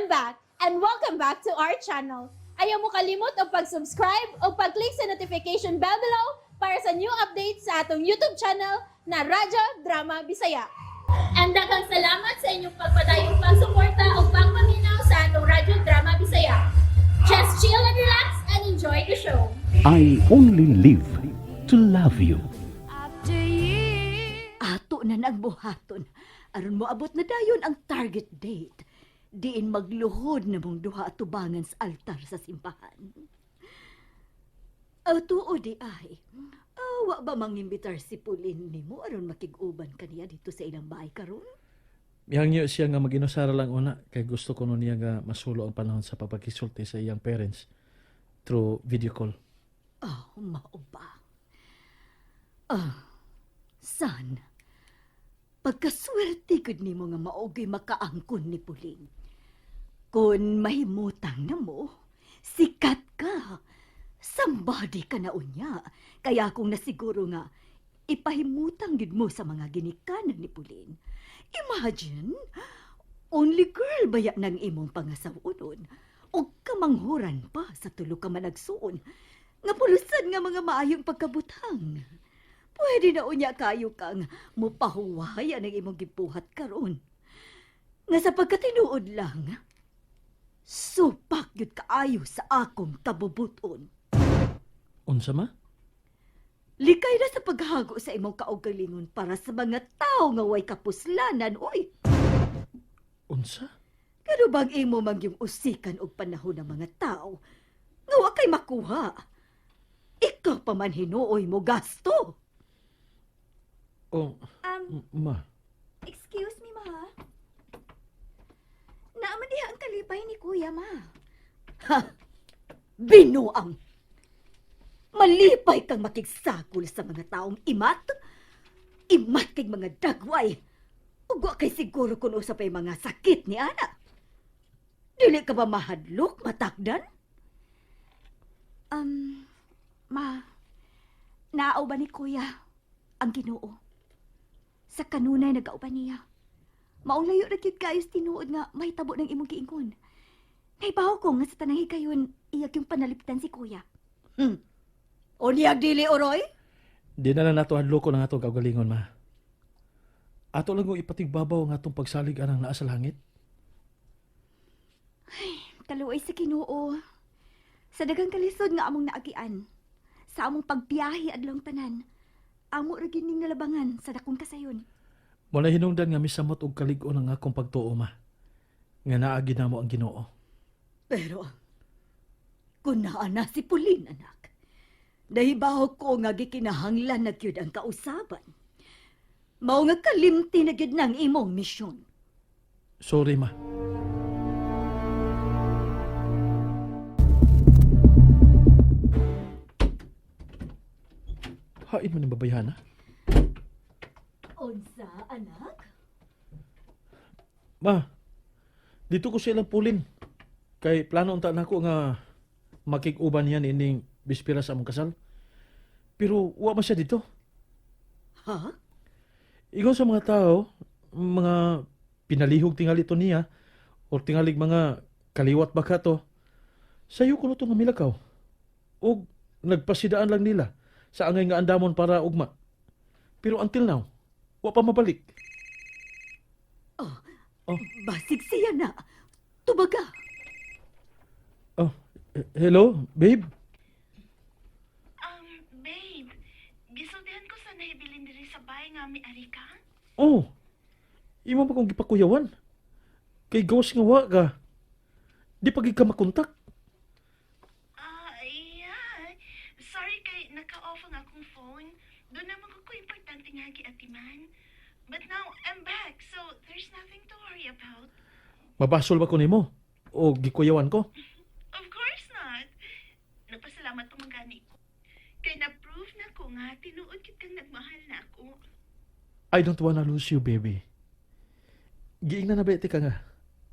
I'm back and welcome back to our channel. Ayaw mo kalimot og pag-subscribe o pag-click sa notification bell below para sa new updates sa atong YouTube channel na Radyo Drama Bisaya. And daghang salamat sa inyong pagpadayong pagsuporta o pagpaminaw sa atong Radyo Drama Bisaya. Just chill and relax and enjoy the show. I only live to love you. Ato na nang buhaton aron moabot na dayon ang target date. Diin magluhod na mong duha atubangan sa altar sa simbahan. Aw, tuo diay. Awa ba mangimbitar si Pauline nimo aron makig-uban kaniya dito sa ilang bahay karon? Mihangyo siya nga mag-inusara lang una kay gusto ko nun niya nga masulo ang panahon sa pagpakisulti sa iyang parents through video call. Oh, mao ba? Ah, son, pagkaswerte gud nimo nga maogoy makaangkon ni Pauline. Kung mahimutang na mo, sikat ka. Somebody ka na unya. Kaya kung nasiguro nga, ipahimutang gid mo sa mga ginikanan ni Pauline. Imagine, only girl baya ng imong pangasawonon. O kamanghuran pa sa tulo ka managsuon nga pulusan nga mga maayong pagkabutang. Pwede na unya kayo kang mupahuway ang imong gibuhat karon. Nga sa pagkatinuod lang, supak gyud kaayo sa akong kabubuton. Unsa, ma? Likay na sa paghago sa imong kaugalingon para sa mga tao nga way kapuslanan, oy. Unsa? Kano bang imo mang yung usikan og panahon ng mga tao nga wa kay makuha? Ikaw pa man hinuoy mo gasto. Oh, ma. Excuse me, ma. Naaman diha ang kalipay ni Kuya, ma. Ha! Binuang! Malipay kang makigsakol sa mga taong imat. Imat kay mga dagway. Ug wa kay siguro kung usa pa'y mga sakit ni ana. Dili ka ba mahadlok, matakdan? Ma, naaw ba ni Kuya ang Ginoo? Sa kanunay nagauban niya. Maong layo ra gyud kaayo sa tinuod nga mahitabo ng imong giingon. Nahibaw ko nga sa tanang higayon iyag yung panalipdan si Kuya. O niyag dili, Oroy? Di na lang nato hadloko ng atong kaugalingon, ma. Ato lang kong ipatigbabaw ang atong pagsalig anang naa sa langit. Kaluoy sa Ginoo. Sa daghang kalisod nga among naagian. Sa among pagbiyahe adlong tanan. Amo ra gyud ning nalabangan sa dakong kasayon. Wala hinungdan nga misamot og kalig-on ang akong pagtuo, ma. Nga naagi namo ang Ginoo. Pero, kung naa na si Pauline, anak, nahibaw ko nga gikinahanglan na gyud ang kausaban. Mao nga kalimti na gyud nang imong misyon. Sorry, ma. Hain man ni babayhana. Unsa, anak? Ma, dito ko silang pulin. Kay plano unta nako nga makig-uban niya ining bispira sa among kasal. Pero wa man siya dito. Ha? Ingon sa mga tao, mga pinalihog tingali to niya or tingalig mga kaliwat baka to. Sayo kuno to nga milakaw. Og nagpasidaan lang nila sa angay nga andamon para ugma. Pero until now, wa pa mabalik. Oh, Oh. basig siya na. Tubaga. Oh, hello, babe. Babe, gisultihan ko sa nahibilin diri sa bahay nga miari ka. Oh, imo pa kong gipakuyawan. Kay gawas nga wa ka. Di pa gid ka makontak. Ah, yeah. Sorry kay naka-off ang akong phone. Doon naman ko importante nga giatiman. But now, I'm back, so there's nothing to worry about. Mabasol ba ko nimo? O gikuyawan ko? Of course not. Nagpasalamat pa man gani ko. Kay na-prove na ko nga, tinuod kit kang nagmahal na ako. I don't wanna lose you, baby. Giingnan na ba ka nga?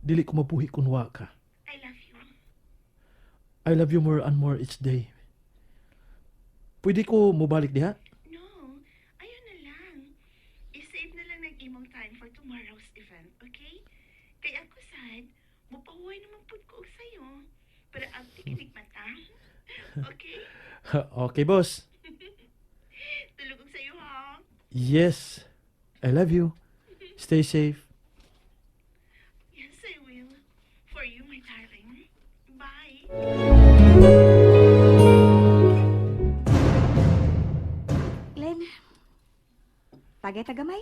Dili ko mabuhi kun wa ka. I love you. I love you more and more each day. Pwede ko mobalik diha? No, ayun na lang. I-save na lang ng imong time for tomorrow's event, okay? Kay ako sad, Mupahuway naman pud ko og sayo. Pero abti kinig mata. Okay? Okay, boss. Tulog og sayo ha. Yes. I love you. Stay safe. Yes, I will. For you, my darling. Bye. Glenn, tagay tagamay.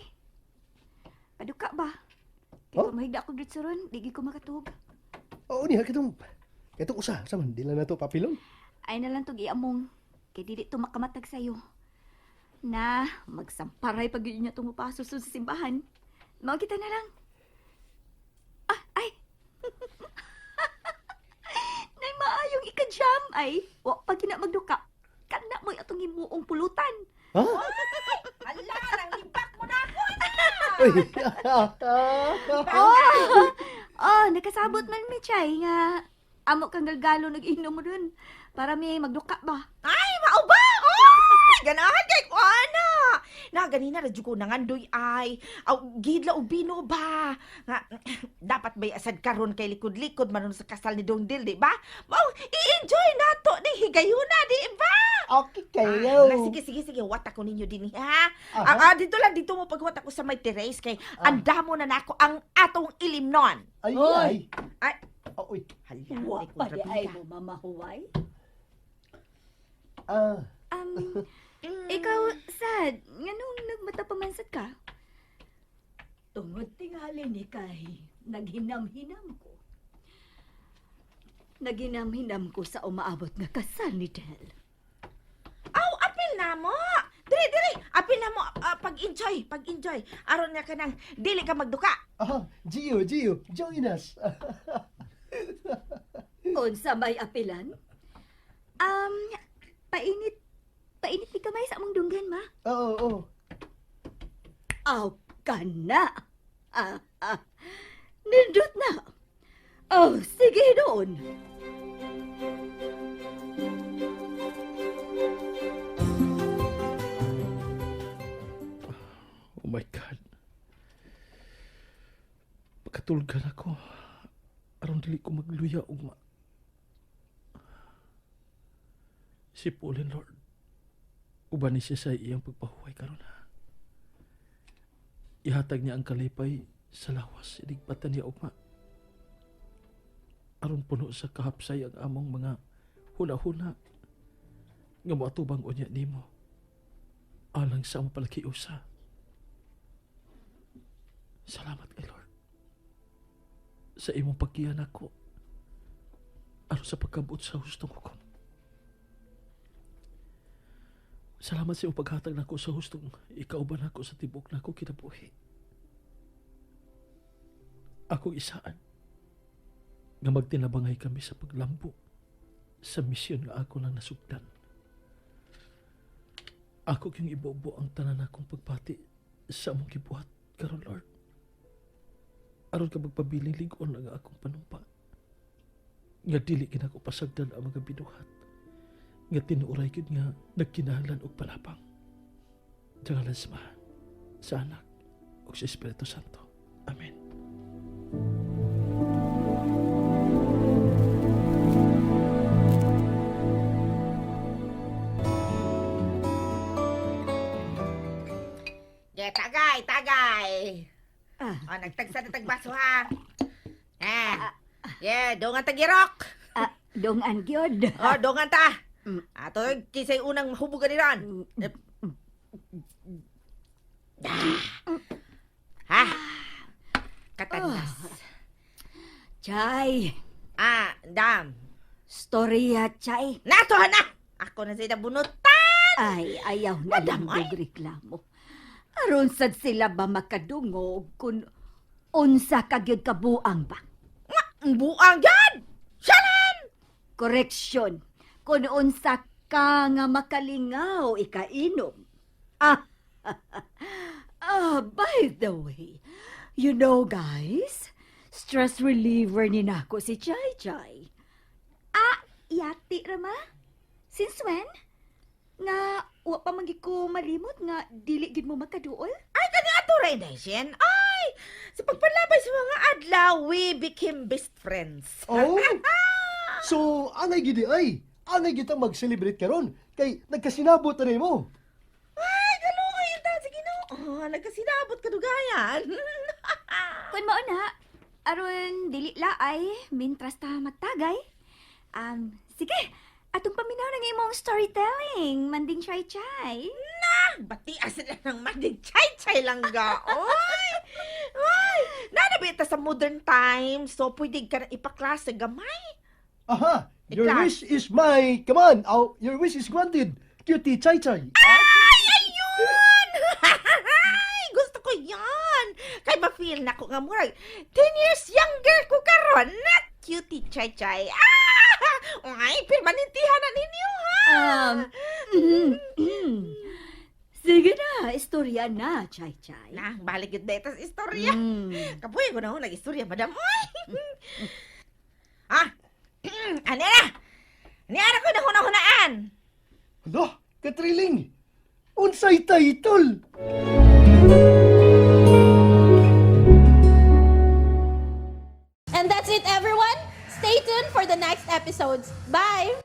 Paduka ba? Kay Oh? oh? mahigda ko dito ron, di gid ko makatuog. Oo niya, katong usa, sa man, di lang na to papilon. Ay na lang tog iamong. Kay dili to makamatag sayo. Na, magsamparay pag yun niya tong upaso sa simbahan. Mao kita na lang. Ah, ay. Nay maayong ika-jam ay. Wa pa gina magduka. Kana mo'y atong himuong pulutan. Ha? Ala, nang libak mo na ako. Uy. Oh, oh, nakasabot man mi chay nga amo kang galgalo nag-inom ron para mi magduka ba. Ay, mao ba? Oy, ganahan kay ko ana. Na ganina ra jud ko nangandoy ay. Aw gidla og bino ba? Nga dapat bay asad karon kay likod-likod man sa kasal ni Dong Dil, di ba? Mao i-enjoy nato ni higayuna, di ba? Okay kayo. Ah, na, sige, sige, sige. Wat ako ninyo din, ha? Aha. Ah, ah, dito lang, dito mo pagwat ako sa may terrace kay andamo na nako ang atong ilimnon. Ay, Oy. ay. Ay. Oh, uy. Hala, Wa ay, pa di ay kontrabida. mo mamahuway. Ah, Ikaw, sad, nganong nagmata pa man sad ka? Tungod tingali ni kay naghinam-hinam ko. Naghinam-hinam ko sa umaabot nga kasal ni Del. Aw, apil na mo. Dili, dili. Apil na mo. Ah, pag-enjoy, pag-enjoy. Aron nga ka nang dili ka magduka. ah, Gio, Gio, join us. Unsa may apilan? Painit, painit ni kamay sa among dunggan, ma. Oo, oo. Aw kana. Ah, ah. Nindot na. Oh, sige doon. Oh my God. Pagkatulgan ako. Aron dili ko magluya ugma. Si Pauline, Lord. Uban ni siya sa iyang pagpahuway karon ha. Ihatag niya ang kalipay sa lawas, iligpatan niya ugma. Aron puno sa kahapsay ang among mga huna-huna nga moatubang unya nimo alang sa among palakiusa. Salamat kay Lord sa imong paggiya nako aron sa pagkabot sa hustong hukom. Salamat sa imong paghatag nako sa hustong ikauban nako sa tibok nako kinabuhi. Akong isaan nga magtinabangay kami sa paglambo sa misyon nga ako nang nasugdan. Ako kyung ibobo ang tanan akong pagpati sa among gibuhat karon Lord. Aron ka magpabiling lig-on ang akong panumpa. Nga dili kinako pasagdan ang mga binuhat. Nga tinuoray gyud nga nagkinahanglan og palapang. Sa ngalan sa Amahan, sa Anak ug sa Espiritu Santo. Amen. Yeah, tagay, tagay. Ah. Oh, nagtagsa na tagbaso ha. Ah. Yeah, dongan tagirok. Ah, dongan gyud. Oh, dongan ta. Mm. Ato kisay unang mahubugan ni ron. Ha? Katandas. Chay, Ah, dam. storya chay. Nato na. Ako na sila bunot. Ay, ayaw na lang Madam, ay. og reklamo. Aron sad sila ba makadungog kun unsa ka gyud kabuang ba? Ang buang yan. Siya Correction. Kun unsa ka nga makalingaw ikainom. Ah, ah, by the way, you know guys, stress reliever ni nako si Chay Chay. Ah, Yati rama? Since when? Nga, wa pa man gid ko malimot nga dili gid mo makaduol? Ay, kani ato rin, Shen. Ay, sa pagpanlabay sa mga adlaw. adlaw we became best friends. Oh! So, angay gidi ay. Angay kita mag-celebrate karon kay nagkasinabot na mo. Ay, kaluoy ta sige no. Oh, nagkasinabot kadugayan. Kun mao na, aron dili laay, mintras ta magtagay. Sige, atong paminaw ng imong storytelling, Manding Chay Chay. Bati sila ng Manding Chay-Chay lang ga. Oy! Oy! Nanabi ta sa modern times, so pwede ka na ipaklase gamay. Aha! Your Iklas. wish is my command. Oh, your wish is granted. Cutie Chay Chay. Ay, ayun! Gusto ko yan! Kay ma-feel na ko nga murag 10 years younger ko karon na cutie chay-chay. Ah! Ay, permanentihan na ninyo, ha? Sige na, istorya na, Chay Chay. Na, balik yun dito sa istorya. Kapoy ko na ako nag-istorya, madam. Oy! Ah! Ano na? Ani ara ko na hunahunaan. Hala, katriling. Unsay title? And that's it, everyone. Stay tuned for the next episodes. Bye!